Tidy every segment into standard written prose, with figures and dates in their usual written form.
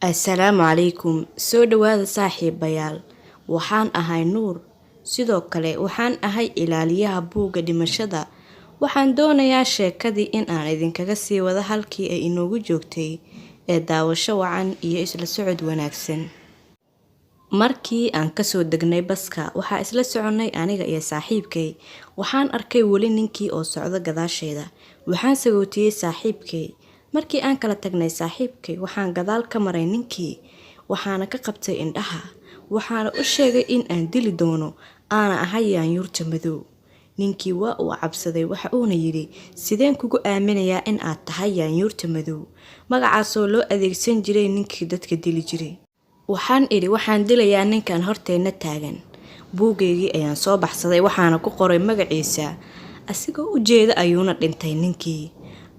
Assalaamu calaykum. Soo dhawaada saaxiibayaal. Waxaan ahay Nuur. Sidoo kale waxaan ahay ilaaliyaha buugga dhimashada. Waxaan doonayaa sheekadii in aan idinkaga sii wado halkii ay inoogu joogtay ee daawasho wacan iyo isla socod wanaagsan. Markii aan kasoo degnay baska, waxaa isla soconay aniga iyo saaxiibkay. Waxaan arkay weli ninkii oo socdo gadaasheeda. Waxaan sagootiyey saaxiibkay. Markii aan kala tagnay saaxiibkay, waxaan gadaal ka maray ninkii, waxaana ka qabtay indhaha. Waxaana u sheegay in aan dili doono, aana ahay yaanyuurta madow. Ninkii waa uu cabsaday, waxa uuna yidhi, "Sideen kugu aaminayaa in aad tahay yaanyuurta madow?" Magacaasoo loo adeegsan jiray ninkii dadka dili jiray. Waxaan idhi, waxaan dilayaa ninkan horteenna taagan. Buuggaygii ayaan soo baxsaday, waxaana ku qoray magaciisa. Asigoo u jeeda ayuuna dhintay ninkii.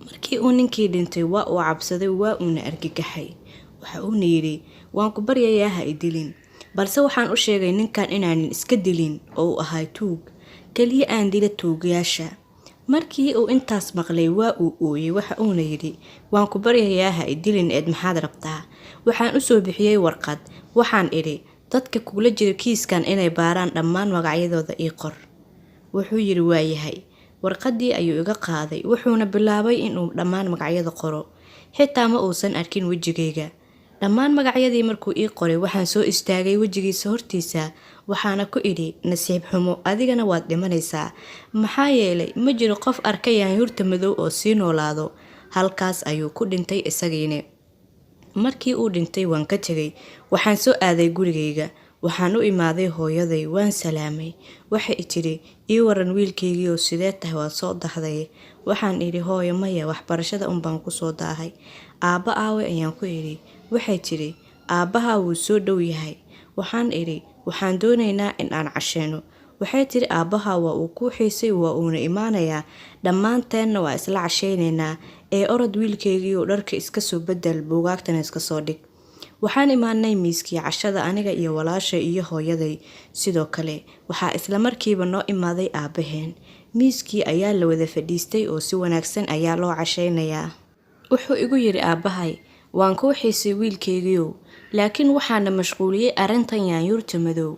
Markii uu ninkii dhintay, waa uu cabsaday, waa uuna argagaxay. Waxa uuna yidhi, "Waan ku baryayaa, ha i dilin." Balse waxaan u sheegay ninkan inaanan iska dilin oo uu ahay tuug. Kaliya aan dila tuugayaasha. Markii uu intaas maqlay, waa uu ooyey, waxa uuna yidhi, "Waan ku baryayaa, ha i dilin, eed maxaad rabtaa?" Waxaan u soo bixiyey warqad. Waxaan idhi, "Dadka kugula jira kiiskan inay baaraan dhammaan magacyadooda ii qor." Wuxuu yidhi, "Waayahay." Warqaddii ayuu iga qaaday, wuxuuna bilaabay inuu dhammaan magacyada qoro. Xitaa ma uusan arkin wejigayga. Dhammaan magacyadii markuu ii qoray, waxaan soo istaagay wejigiisa hortiisa, waxaana ku idhi, "Nasiib xumo, adigana waad dhimanaysaa. Maxaa yeelay ma jiro qof arka yaanyuurta madow oo sii noolaado." Halkaas ayuu ku dhintay isagiina. Markii uu dhintay waan ka tegay. Waxaan soo aaday gurigayga. Waxaan u imaaday hooyaday, waan salaamay. Waxay i tidhi, "Ii waran wiilkaygiioo, sidee tahay, waad soo dahday?" Waxaan idhi, "Hooyo maya, waxbarashada unbaan ku soo daahay." "Aabba aawe?" ayaan ku idhi. Waxay tidhi, "Aabbahaa wuu soo dhow yahay." Waxaan idhi, "Waxaan doonaynaa in aan casheyno." Waxay tidhi, "Aabbahaa waa uu kuu xiisay, waa uuna imaanayaa. Dhammaanteenna waa isla casheynaynaa. Ee orod wiilkaygiioo, dharka iska soo beddel, buugaagtana iska soo dhig." Waxaan imaanay miiskii cashada, aniga iyo walaashay iyo hooyaday. Sidoo kale waxaa isla markiiba noo imaaday aabbaheen. Miiskii ayaa la wada fadhiistay oo si wanaagsan ayaa loo casheynayaa. Wuxuu igu yidhi aabbahay, "Waan kuu xiisay wiilkaygiiow, laakiin waxaana mashquuliyey arrintan yaanyuurta madow.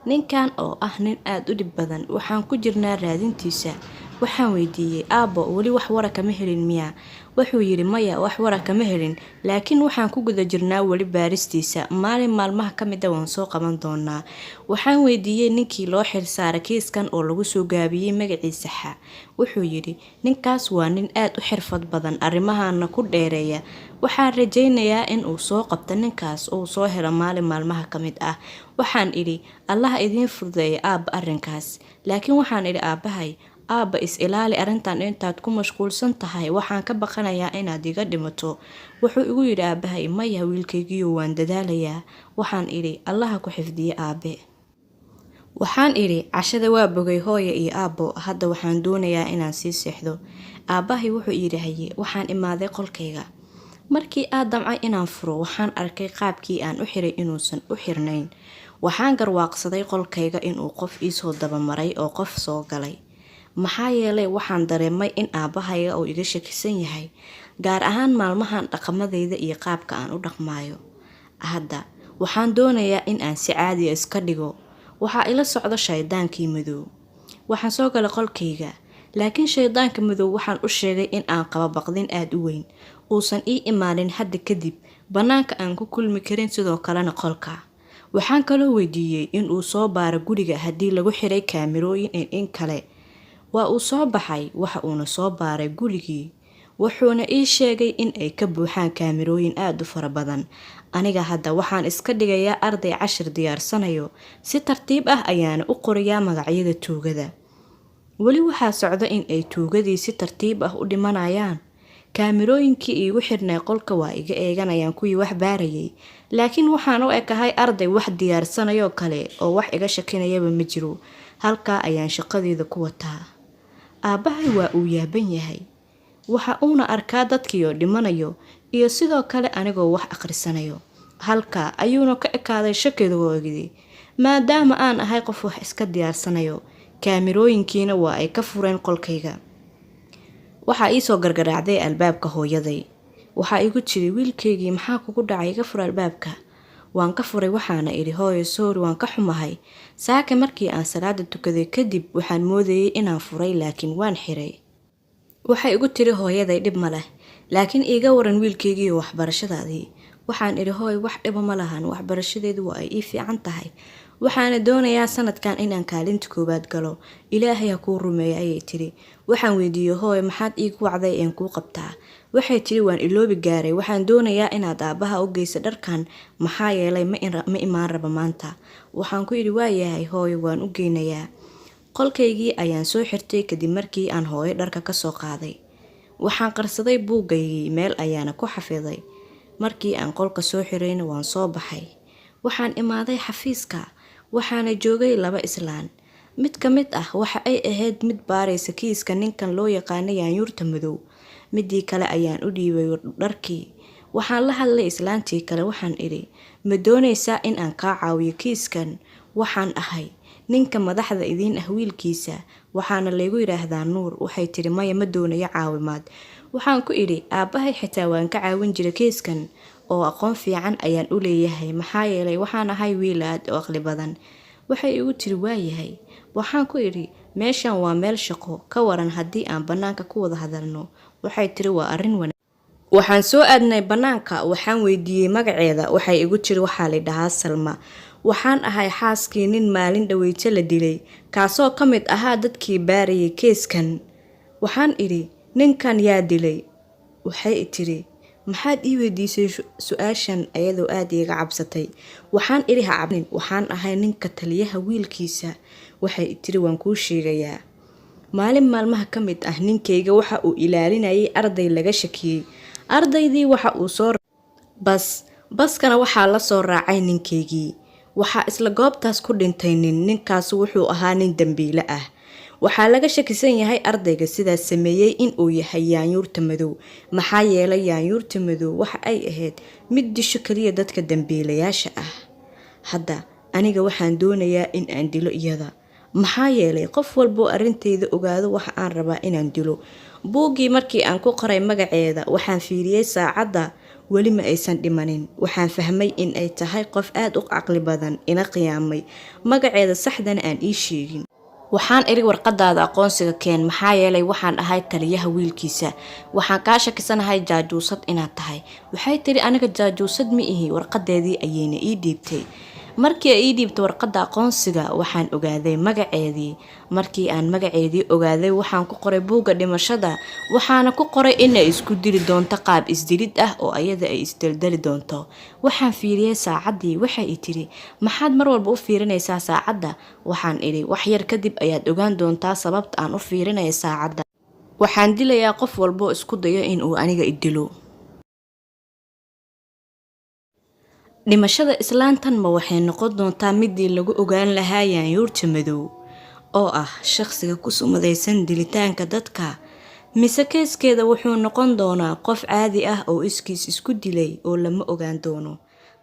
Ninkan oo ah nin aad u dhib badan, waxaan ku jirnaa raadintiisa." Waxaan weydiiyey, "Aabbo, weli wax wara kama helin miyaa?" Wuxuu yidhi, "Maya, wax wara kama helin, laakiin waxaan ku guda jirnaa weli baaristiisa. Maalin maalmaha ka mid ah waan soo qaban doonaa." Waxaan weydiiyey ninkii loo xilsaaray kiiskan oo lagu soo gaabiyey magaciisa Xa. Wuxuu yidhi, "Ninkaas waa nin aad u xirfad badan, arrimahana ku dheereeya. Waxaan rajaynayaa in uu soo qabto ninkaas oo uu soo helo maalin maalmaha ka mid ah." Waxaan idhi, "Allaha idiin fududeeya aabba arrinkaas." Laakiin waxaan idhi aabbahay, "Aabba, is ilaali arrintan intaad ku mashquulsan tahay, waxaan ka baqanayaa inaad iga dhimato." Wuxuu igu yidhi aabbahay, "Maya wiilkaygiiyow, waan dadaalayaa." Waxaan idhi, "Allaha ku xifdiyo aabbe." Waxaan idhi, "Cashada waa bogay hooyo iyo aabbo, hadda waxaan doonayaa inaan sii seexdo." Aabbahay wuxuu yidhi, "Haye." Waxaan imaaday qolkayga. Markii aad damcay inaan furo, waxaan arkay qaabkii aan u xiray inuusan u xirnayn. Waxaan garwaaqsaday qolkayga inuu qof iisoo dabamaray oo qof soo galay. Maxaa yeelay waxaan dareemay in aabbahayga uu iga shakisan yahay, gaar ahaan maalmahan dhaqamadayda iyo qaabka aan u dhaqmaayo. Hadda waxaan doonayaa in aan si caadi ah iska dhigo. Waxaa ila socda shaydaankii madow. Waxaan soo galay qolkayga, laakiin shaydaanka madow waxaan u sheegay in aan qabo baqdin aad u weyn, uusan ii imaanin hadda kadib, bannaanka aan ku kulmi karin, sidoo kalena qolka. Waxaan kaloo weydiiyey in uu soo baaro guriga haddii lagu xiray kaamirooyin in kale. Waa uu soo baxay, waxa uuna soo baaray gurigii. Wuxuuna ii sheegay in ay ka buuxaan kaamirooyin aad u fara badan. Aniga hadda waxaan iska dhigayaa arday cashir diyaarsanayo. Si tartiib ah ayaana u qorayaa magacyada tuugada. Weli waxaa socda in ay tuugadii si tartiib ah u dhimanayaan. Kaamirooyinkii iigu xirnay qolka waa iga eeganayaan kuwii wax baarayay. Laakiin waxaan u ekahay arday wax diyaarsanayoo kale oo wax iga shakinayaba ma jiro. Halkaa ayaan shaqadeyda ku wataa. Aabbahay waa uu yaaban yahay. Waxa uuna arkaa dadkii oo dhimanayo iyo sidoo kale anigoo wax akhrisanayo. Halkaa ayuuna ka ekaaday shakigoodii. Maadaama aan ahay qof wax iska diyaarsanayo, kaamirooyinkiina waa ay ka fureen qolkayga. Waxaa iisoo gargaraacday albaabka hooyaday. Waxaa igu tiri, "Wiilkaygii, maxaa kugu dhacay? Iga fur albaabka." Waan ka furay, waxaana idhi, "Hooyo, sorry, waan ka xumahay. Saaka markii aan salaada tukaday kadib waxaan moodayay inaan furay, laakiin waan xiray." Waxay igu tiri hooyaday, "Dhib ma leh, laakiin iiga waran wiilkaygiiyo waxbarashadaadii?" Waxaan idhi, "Hooy, wax dhiba ma lahan, waxbarashadeedu waa ay ii fiican tahay, waxaana doonayaa sanadkan inaan kaalinta koowaad galo." "Ilaahay ha kuu rumeeyo," ayay tiri. Waxaan weydiiyey, "Hooy, maxaad iigu wacday een kuu qabtaa?" Waxay tiri, "Waan iloobi gaaray, waxaan doonayaa inaad aabbaha u geyso dharkan, maxaa yeelay ma imaan raba maanta." Waxaan ku idhi, "Waayahay hooyo, waan u geynayaa." Qolkaygii ayaan soo xirtay kadib markii aan hooyo dharka kasoo qaaday. Waxaan qarsaday buuggaygii, meel ayaana ku xafiday. Markii aan qolka soo xirayna waan soo baxay. Waxaan imaaday xafiiska, waxaana joogay laba islaan. Mid ka mid ah waxa ay ahayd mid baaraysa kiiska ninkan loo yaqaana Yaanyuurta Madow. Midii kale ayaan u dhiibay dharkii. Waxaan la hadlay islaantii kale, waxaan idhi, "Ma doonaysaa in aan kaa caawiyo kiiskan? Waxaan ahay ninka madaxda idiin ah wiilkiisa, waxaana laygu yidhaahdaa Nuur." Waxay tiri, "Maya, ma doonayo caawimaad." Waxaan ku idhi, "Aabbahay xitaa waan ka caawin jiray kiiskan oo aqoon fiican ayaan u leeyahay, maxaa yeelay waxaan ahay wiil aad u aqli badan." Waxay igu tiri, "Waayahay." Waxaan ku idhi, "Meeshan waa meel shaqo, ka waran haddii aan bannaanka ku wada hadalno?" Waxay tiri, "Waa arrin wanaag." Waxaan soo aadnay bannaanka. Waxaan weydiiyey magaceeda. Waxay igu tiri, "Waxaa la dhahaa Salma. Waxaan ahay xaaskii nin maalin dhaweyto la dilay, kaasoo ka mid ahaa dadkii baarayay keeskan." Waxaan idhi, "Ninkan yaa dilay?" Waxay tiri, "Maxaad ii weydiisay su-aashan?" ayadoo aada iiga cabsatay. Waxaan idhi, "Ha cabnin, waxaan ahay ninka taliyaha wiilkiisa." Waxay tiri, "Waan kuu sheegayaa. Maalin maalmaha ka mid ah ninkayga waxa uu ilaalinayay arday laga shakiyey. Ardaydii waxa uu soo bas, baskana waxaa la soo raacay ninkaygii. Waxaa isla goobtaas ku dhintay nin. Ninkaas wuxuu ahaa nin dambiile ah. Waxaa laga shakisan yahay ardayga sidaas sameeyey in uu yahay Yaanyuurta Madow, maxaa yeelay Yaanyuurta Madow waxa ay ahayd mid disho kaliya dadka dambiilayaasha ah. Hadda aniga waxaan doonayaa in aan dilo iyada, maxaa yeelay qof walboo arrintayda ogaado waxa aan rabaa inaan dilo." Buuggii markii aan ku qoray magaceeda, waxaan fiiriyey saacadda, weli ma aysan dhimanin. Waxaan fahmay in ay tahay qof aada u caqli badan, ina qiyaamay, magaceeda saxdana aan ii sheegin. Waxaan idhi, "Warqadaada aqoonsiga keen, maxaa yeelay waxaan ahay taliyaha wiilkiisa, waxaan kaa shakisanahay jaajuusad inaad tahay." Waxay tiri, "Aniga jaajuusad ma ihi." Warqadeedii ayayna ii dhiibtay. Markii ay ii dhiibtay warqadda aqoonsiga, waxaan ogaaday magaceedii. Markii aan magaceedii ogaaday, waxaan ku qoray buugga dhimashada, waxaana ku qoray inay isku dili doonto qaab isdilid ah oo ayada ay isdeldeli doonto. Waxaan fiiriyey saacaddii. Waxay i tiri, "Maxaad mar walba u fiirinaysaa saacadda?" Waxaan idhi, "Wax yar kadib ayaad ogaan doontaa sababta aan u fiirinaya saacadda. Waxaan dilayaa qof walboo isku dayo in uu aniga i dilo." Dhimashada islaantan ma waxay noqon doontaa midii lagu ogaan lahaa Yaanyuurta Madow, oo ah shaqsiga ku sumadaysan dilitaanka dadka, mise keeskeeda wuxuu noqon doonaa qof caadi ah oo iskiis isku dilay oo lama ogaan doono?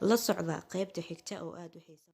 La socda qaybta xigta oo aada u xiisa.